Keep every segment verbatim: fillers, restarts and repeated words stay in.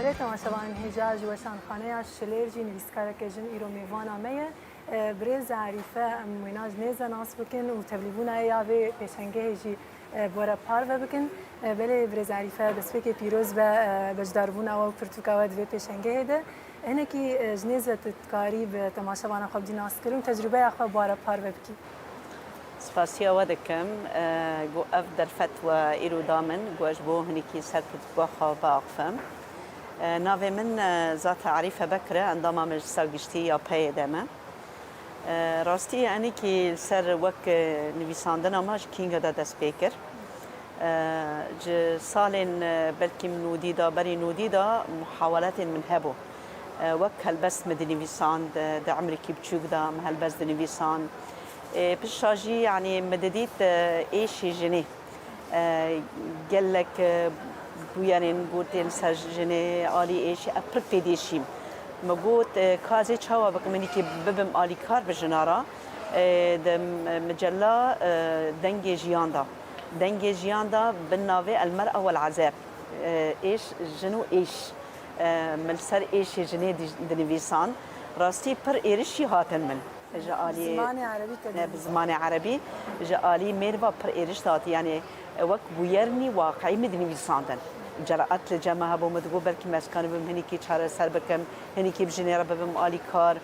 Belê temaşevanên hêja ji Weşanxaneya Şilêr jî nivîskareke jin îro mêvana me ye. E, birêz Erîfe, em wêna ji nêze nas bikin û tevlîbûna ya vê pêşengehê jî, e, bi we re parve bikin. E, belê birêz Erîfe, destpêkê pîroz be, e, beşdarbûna we û pirtûka we di vê pêşengehê de. Hinekî, e, ji nêze tu dikarî bi temaşevana xwe bidî naskirin û tecrûbeya xwe bi we re parve bikî. Spasiya we dikim, e, ku ev derfet we îro da min, ku ez ji bo hinekî ser pirtûka xwe biaxifim. E, navê min, e, Zata Erîfe Bekir e, endama meclisa giştî ya peyê de me. E, rastî, hinekî li ser wek, e, nivîsandina me ji kînga de dest pê kir. E, ji salên, e, belkî nûdî de, berî nûdî de muhaweletên min hebû. E, wek helbest min dinivîsand, e, di emrikî biçûk de min helbest dinivîsand. E, pişta jî, yanî min didît, e, êşî jinê. E, gelek, e, bûyerên gotên ser jinê, alî êşî, ez pir pê diêşîm. Min got, e, ka ez ê çawa bikim, hinekî bibim alîkar bi jina re. E, di micella, e, Dengê Jiyan de. Dengê Jiyan de bi navê El Mer'a Wel Azeb, e, êş, jin û êş, e, min li ser êşê jinê di-, dinivîsan. Rastî pir êrişî hatin min. Ji alî Zimanê erebî te ne, bi dinivîsan. Zimanê erebî ji alî mêrva pir êriş dihati. Yanî wek bûyernî waqiî min dinivîsandin. Ceraet li cem me hebû, min digot belkî me ez kanibim hinekî çareser bikim, hinekî bi jinê re bibim alîkar.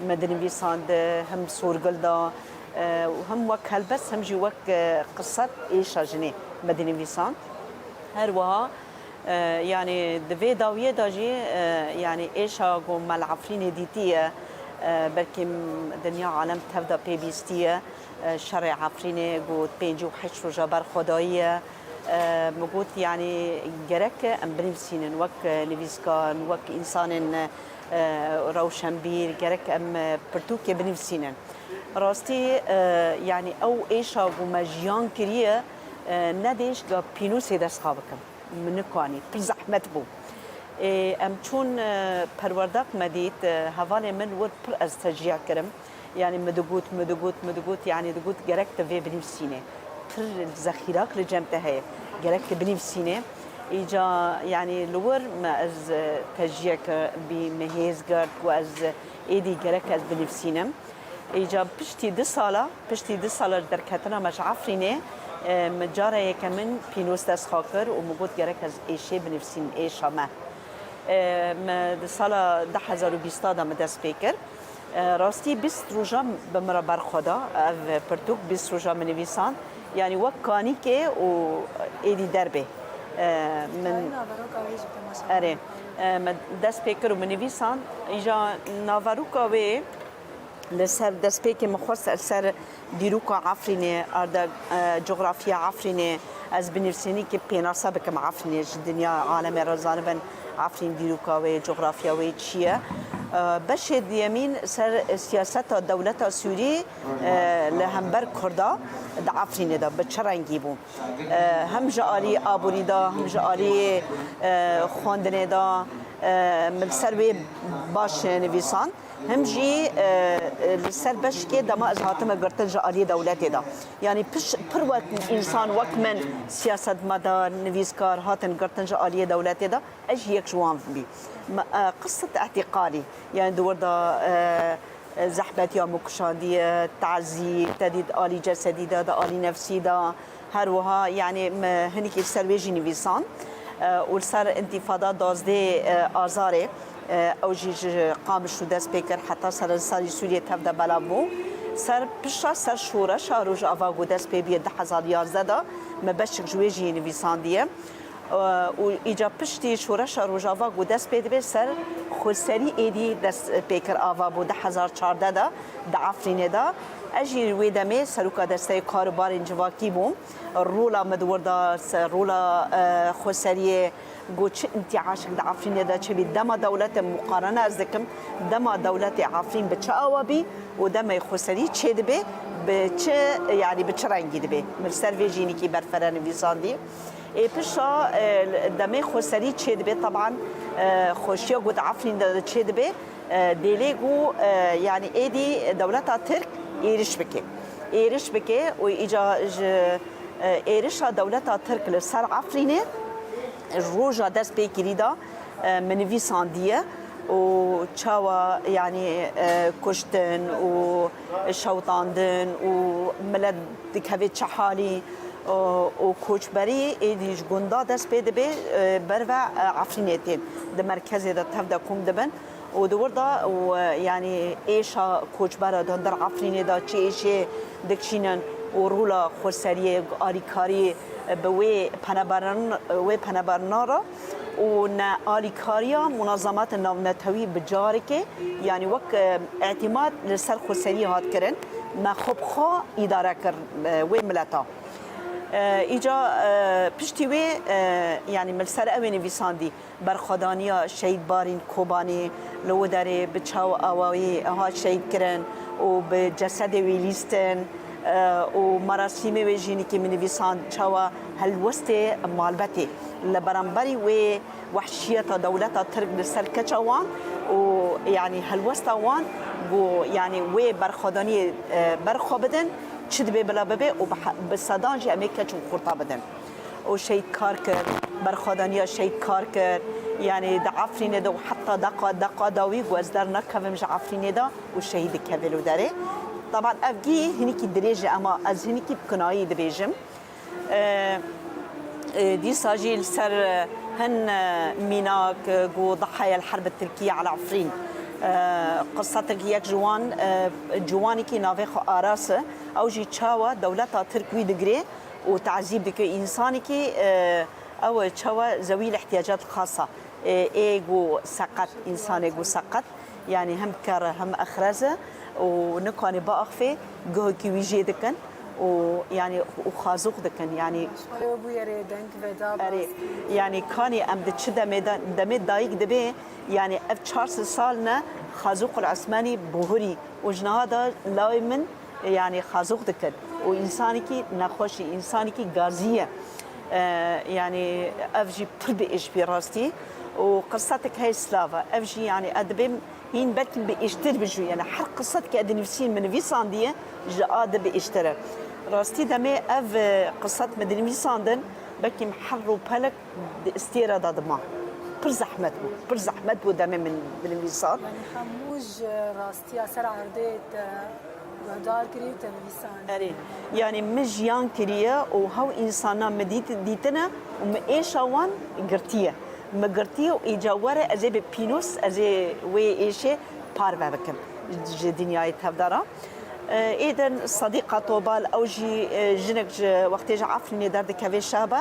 Me dinivîsand, him sorgil da, e, û him wek helbest, him jî wek, e, qiset êşa jinê me dinivîsand. Her wiha, e, yanî di vê dawiyê de jî, e, yanî êşa ku me li Efrînê dîtiye, e, belkî dinya alem tev de pê bîstiye, e, şerê Efrînê ku pêncî û heşt roja ber xwe dayiye. E, min got, yanî gerek em binivîsînin wek, e, nivîskar, wek însanên, e, rewşenbîr, gerek em, e, pirtûkê binivîsînin. Rastî, e, yanî ew êşa ku me jiyan kiriye, e, nedêşt ga pînûsê dest xwe bikim. Min nikanî, pir zehmet bû. Ê, em çûn, e, perwerdak me dît, e, hevalê min wir pir ez tecîya kirim. Yanî min digot, min digot, min digot, yanî digot, gerek tu vê binivîsînê. Pir zexîrak li cem te heye. Gerek tu binivîsînê. Îca, yanî li wir me ez, e, tecîyek bî, me hêz girt ku ez êdî gerek ez binivîsînim. Îca piştî du sala, piştî du sala ji derketina me ji Efrînê, e, min cara yekemin pînûs dest xwe kir û min got, gerek ez êşê binivîsînim, êşa me. E, me di sala du hezar û bîsta de min dest pê kir. E, rastî bîst roja bi min re berxwe da ev pirtûk, bîst roja min nivîsand. Yanî wek kanîkê û êdî derbê. E, min Çi naveroka wê ji temaşevanê Erê, e, me dest pê kir û min nivîsand. Îja naveroka wê li ser destpêkê min xwest li ser dîroka Efrînê, arda, e, coxrafiya Efrînê, ez binivîsînî ki pênase bikim Efrînê, ji dinya alemê re zanibin Efrîn dîroka wê, coxrafiya wê çi ye. E, beşê duyemîn ser siyaseta dewleta Sûrî, e, li hember Kurda di Efrînê de bi çi rengî bû. E, hem ji alî aborî de, hem ji alî, e, xwendinê de, e, min li ser wê baş nivîsan. Him jî, e, e, li ser beşkê dema ez hatime girtin ji aliyê dewletê de. Yanî piş-, pir wek însan wek min siyasetmedar, nivîskar hatin girtin ji aliyê dewletê de, ez jî yek ji wan bî. Me, e, qisset îtîqalî, yanî di wir de, e, e, zehmetiya min kuşandiye, tazî, tedî di alî cesedî de, di alî nefsî de, Her wiha, yanî, me hinekî li ser wê jî nivîsan, e, û li ser întîfada duwazdeh, e, Azarê, e, ew jî ji Qamişlo dest pê kir, heta seranserî Sûriyê tev de belav bû. Ser pişta ser şoreşa Rojava ku dest pê bûye du hezar yazdeh de, me beşek ji wê jî nivîsandiye. E, û îca piştî şoreşa Rojava ku dest pê dibe ser xweserî êdî dest pê kir ava bû du hezar çardeh de di Efrînê de. Ez jî wê demê seroka desteyê kar û barên civakî bûm. Rola min di wir de se-, rola, e, xweseriyê, ku çi întiaşek di Efrînê de çêbî. Dema dewletê muqarene ez dikim, dema dewletê Efrîn bi çi awa bî û demê xweserî çêdibe, bi çi, yanî bi çi rengî dibe. Min li ser vê jî hinekî berfere nivîsandî. Ê pişta, e, demê xweserî çêdibe, teban, e, xweşiya ku di Efrîn de çêdibe, e, dêlê ku, e, yanî êdî dewleta Tirk êriş bike. Êriş bike û îca ji, e, êrişa dewleta Tirk li ser Efrînê roja dest pê kirî de, E, min nivîsandiye û çawa, yanî, e, kuştin û şewitandin û milet dikeve çi halî û, û koçberî êdî ji gunda dest pê dibe, e, berve, e, Efrînê tên. Di merkezê de tev de kom dibin û di wir de û, e, yanî êşa koçbera di hundir Efrînê de çi êşê dikişînin û rûla xweseriyê, alîkariyê bi wê peneberin, wê peneberina re û ne alîkariya munazematên navnetewî bi carekê, yanî wek, e, îtîmad li ser xweseriyê hat kirin, me xwe bi xwe îdare kir, e, wê mileta. E, îca, e, piştî wê, e, yanî min li ser ew ê nivîsandî, berxwedaniya Şehîd Barîn Kobanî li wê derê bi çaw awayî hat şehîd kirin û bi cesedê wî lîstin, e, û merasîmê wê jî hinekî min nivîsand çawa helwestê malbetê li beramberî wê wehşiyeta dewleta Tirk li ser keça wan û, yanî, helwesta wan ku, yanî, wê berxwedaniyê, e, berxwe bidin, çi dibe bila bibe û bi he-, bi sedan jî em ê keç û xurta bidin. Û şehîd kar kir, berxwedaniya şehîd kar kir, yanî di Efrînê de û heta deqa, deqa dawî ku ez dernakevim ji Efrînê de û şehîd dikeve li derê. Teban ev gî hinekî dirêj e, ema ez hinekî bi kunayî dibêjim. E, e, dîsa jî li ser, e, hin, e, mînak, e, ku ضحايا الحرب التركية على عفرين. E, qisetek yek ji wan, e, ciwanekî navê xwe Aras e. Ew jî çawa dewleta Tirk wî digirê û tazîb dike. Însanekî, e, ew çawa zewî li ihtiyacat xasa. E, ê ku seqet, însanê ku seqet, yanî hem ker e, hem exrez e û nikane biaxivê, guhekî wî jê dikin û, yanî, û xazûq dikin, yanî. Ew bûyerê deng veda. Erê, bas. Yanî kanî em di çi demê de, demê dayik dibe, yanî ev çar sed sal ne Xazûqul Osmanî bihurî û ji niha de lawê min, yanî, xazûq dikin û însanekî nexweşî, însanekî gazî ye. E, yanî ev jî pir bi êş bî rastî û qisetek heye silav e. Ev jî, yanî, ez dibêm hîn belkî bi êştir bijû, yanî her qisetek ez dinivîsîm, min nivîsandiye, ji a di bi êştir e. Rastî demê ev, e, qiset min dinivîsandin, belkî min her rûpelek di istêra de dima. Pir zehmet bû, pir zehmet bû demê min dinivîsand. Yanî hemû ji rastiya ser erdê te guhdar kirî û te nivîsand. Erê, yanî min jiyan kiriye û hew însana min dît-, dîtine û min êşa wan girtiye. Min girtiye û îca were ez ê bi pînûs, ez ê wê êşê parve bikim ji dinyayê tevdara. E, êdin Sedîqa Tobal, ew jî, e, jinek ji wextê ji Efrînê derdikeve şabe,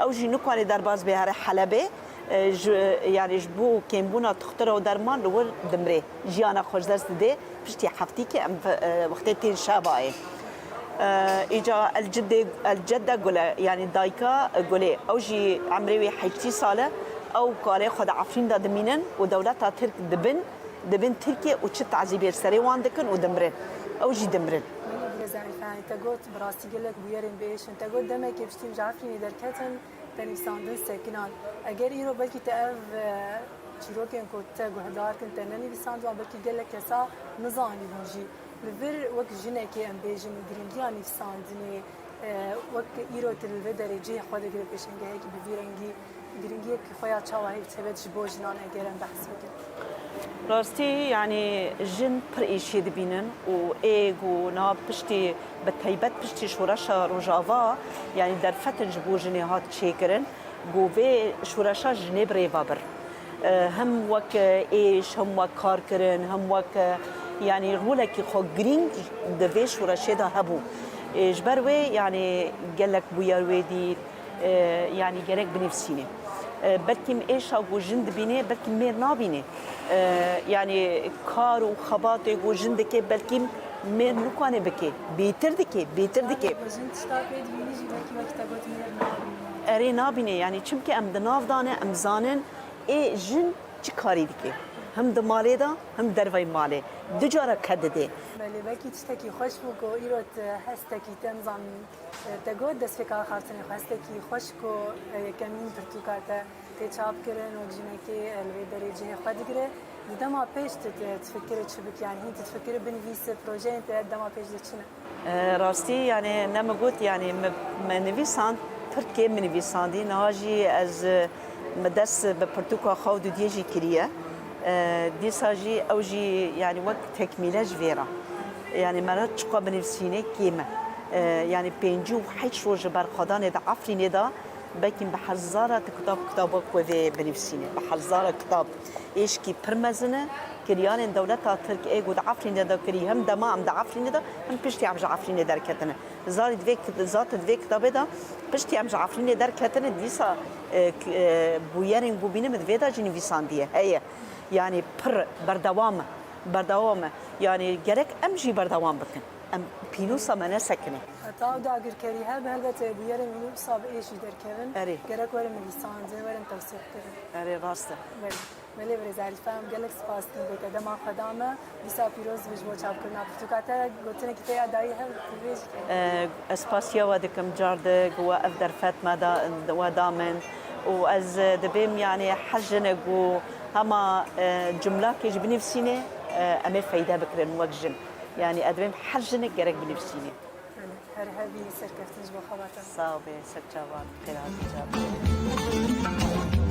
ew jî nikane derbas bê here Helebê. E, ji, yanî ji bo kêmbûna tuxtira û derman li wir dimrê. Jiyana xwe ji dest didê. Piştî heftîkê em ve-, e, wextê tên şabayê. E, îca El Cidê, El Cedde Gule, yanî dayika Gulê. Ew jî emrê wê heştî sal e. Ew kalê xwe di Efrîn de dimînin û dewleta Tirk dibin, dibin Tirkiye û çi tazîbê li serê wan dikin û dimrin. Ew jî dimrin. Belê, Zarîfe, te got, bi rastî gelek bûyerên biêş in. Te got, demekê piştî min ji Efrînê derketin, te nivîsandin sekinan. Eger îro belkî te ev, e, çîrokên ku te guhdar kin, te nenivîsandiban, belkî gelek kesa nizanîbûn jî. Li vir wek jinekê, em bêjin, girîngiya nivîsandinê, e, wek îro tu li vê derê cihê xwe digire pêşengehekî bi vî rengî, girîngiyek xwe ya çawa heye taybet ji bo jinan eger em behs bikin? Rastî, yanî jin pir êşî dibînin û ê ku niha piştî, bi taybet piştî şoreşa Rojava, yanî derfetin ji bo jinê hat çêkirin, ku vê şoreşa jinê bi rê ve bir. E, hem wek êş, hem wek karkirin, hem wek, e, yanî rolekî xwe girîng di vê şoreşê de hebû. E, ji ber wê, yanî gelek bûyer wê dît, e, yanî gerek binivîsînê. E, belkî êşa ku jin dibînê, belkî mêr nabînê. E, yanî kar û xebatê ku jin dike, belkî mêr nikane bike, bêtir dike, bêtir dike. Jin tişta pê dibînî jî belkî wek te got mêr nabînê. Erê nabînê, yanî çimkî em di nav de ne, em zanin ê jin çi karî dike. Hem di malê de, hem dervey malê. Du cara ke didê. Belê, belkî tiştekî xweş bû ku îro tu hestekî te nizam Te got destpêka axaftinê xwe hestekî xweş ku, e, yekemîn pirtûka te tê çapkirin, wek jinekê, e, li vê derê cihê xwe digire. Di dema pêş tu, tu difikirî çi bikî? Yanî hîn tu difikirî binivîsî, projeyên te dema pêş de çi ne? E, rastî, yanî ne min got, yanî min, min nivîsand, pirtûkê min nivîsandî. Niha jî ez, e, Me dest bi pirtûka xwe û dudiyê jî kiriye. E, dîsa jî ew jî, yanî, wek tekmîle ji vê re. Yanî, me re çiqa binivîsînê kêm e. E, yanî, pêncî û heşt roj ji ber xwedanê di Efrînê de, belkî bi hezara tu kitab, kitaba ku vê binivîsînê, bi hezara kitab. Êşkî pir mezin e. Kiryarên dewleta Tirk ê ku di Efrînê de kirî, hem dema em di Efrînê de, hem piştî em ji Efrînê derketine. Zarî divê kit-, zat divê kitabê de piştî em ji Efrînê derketine, dîsa, e, k-, e, bûyerên ku bînim divê de jî nivîsandiye heye. Yanî pir berdewam e, berdewam e. Yanî gerek em jî berdewam bikin. Em pînûsa me nesekine. Heta ew dagirkerî hebe, helbet bûyerên wî wisa bi êş jî derkevin. Erê. Gerek werin nivîsandin, werin tewsîf kirin. Erê, rast e. Belê. Belê birêz Arîf, em gelek spas dikin ku te dema xwe da me. Dîsa pîroz be ji bo çapkirina pirtûka te. Gotinekî te ya dayî hebe, tu bêjî. E, ez spasiya we dikim car di ku we ev derfet me da, we da min. Û ez, e, dibêm, yanî her jinek ku hema, e, cumlakê ji binivîsînê, e, em ê feyde bikirin wek jin. Yanî ez dibêm her jinek gerek binivîsînê. Belê, her hebî, serkeftin ji bo xebata. Sağ be, ser çavan, xêr hatî çavan.